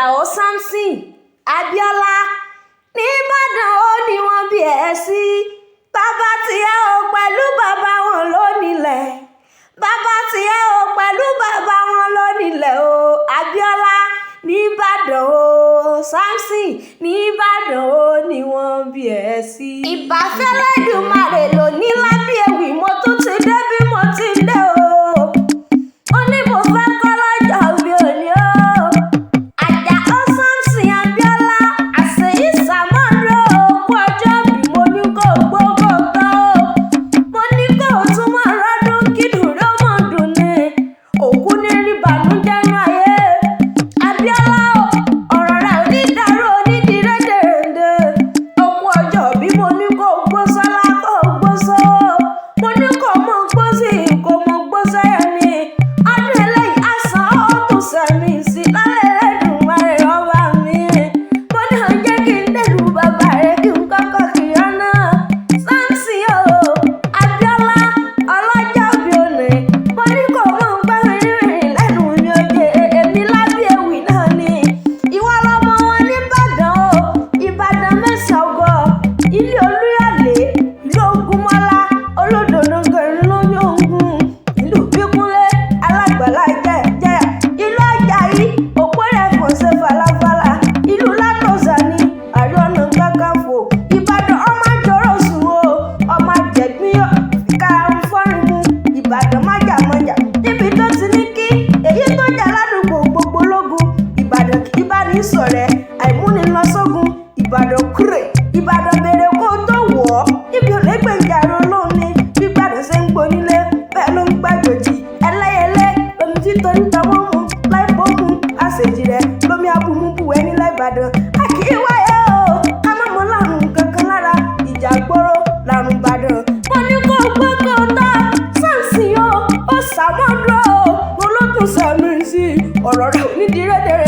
Àjàó Samson Abiola nìbàdàn ó ní wọ́n bí ẹ sí. Bàbá tiẹ̀ ò pẹ̀lú bàbá wọn ló nílẹ̀, bàbá tiẹ̀ ò pẹ̀lú bàbá wọn ló nílẹ̀ o. Abiola nìbàdàn o, Samson nìbàdàn ó ní wọ́n bí ẹ sí. Ìbáfẹ́lẹ́dùmarè ló ní lábí ewì, mo tún ti dé bí mo ti dé o. Ó ní mo fẹ́ kọ́ lọ́jọ́ bí òní o. Àjàó Samson Abiola àṣeyí sàmọ́rò òkú ọjọ́ bí mo ní kó gbogbo tán o. Mo ní kó tún mọ́ rọ́dún kí dùró mọ́ dùn ni. Òkú ní rí bànújẹ́ nú ayé. Abiola o, ọ̀rọ̀ rẹ̀ ò ní dàrú onídìí rédèrèdè. Òkú ọjọ́ bí mo ní kó gbó sọ́lá kó gbó sọ́wọ́. Mo ní kó mọ̀ gbó sí kó mọ̀ gbó sẹ́yẹ ni. Ọdún eléyìí àsán ó tún sẹ̀mí sí lálẹ́ Ẹlẹ́dùmarè ọba mi. Mo ní ò jẹ́ kí n dẹ́rù bàbá rẹ̀ kí n kọ́kọ́ kiri ọ̀nà. Samson o, Abiola ọlọ́jọ́ bí òní. Mo ní kó mọ̀ gbọ́ rìnrìn lẹ́nu mi oje èmi lábí ewì náà ni. Ìwọ lọmọ wọn nìbàdàn o, Ìbàdàn mẹ́sàn-án ọgọ́, ilé Olúyọ̀lé, ìlú Ògúnmọ́lá, olódòdó lóyún ogun, ìlú Bíkúnlé, alágbàlá jẹ́jẹ́, ìlú Àjàyí, òpó rẹ̀ kò ṣe falafala, ìlú Látọ̀sà ni Ààrẹ Ọ̀nà Kakanfò, Ìbàdàn ọmọ àjọrò sùn o, ọmọ àjẹgbín karùn-ún fọ́rin mu, Ìbàdàn májàmọ́jà, níbi tó ti ní kí èyí tó jà ládùúgbò gbogbo lógun, Ìbàdàn kì í bá ní ṣọ̀rẹ́, àìmúnilọ́sógun, Ìbàdàn kúrè, Ìbàdàn bèrè kó tó wọ̀ ọ́, níbi òlégbèjà olóhùn ni, bí Ìbàdàn ṣe ń gbonílé, bẹ́ẹ̀ ló ń gbàjòjì, ẹlẹ́yẹlé lomi tí torí tọmọ mu, láìpọ́ mu, àṣejì rẹ̀ lomi abùmúbùwẹ́ nílẹ̀ Ìbàdàn. A kì í wáyé o, ká má mọ lárùn kankan lára, ìjà gbòòrò lárùn Ìbàdàn. Mo ní kó gbó kó tọ́, Samson o, ó sàmọ́dún o, mo ló tún sàmì sí i, ọ̀rọ̀ rẹ̀ ò ní di rédèrèdè.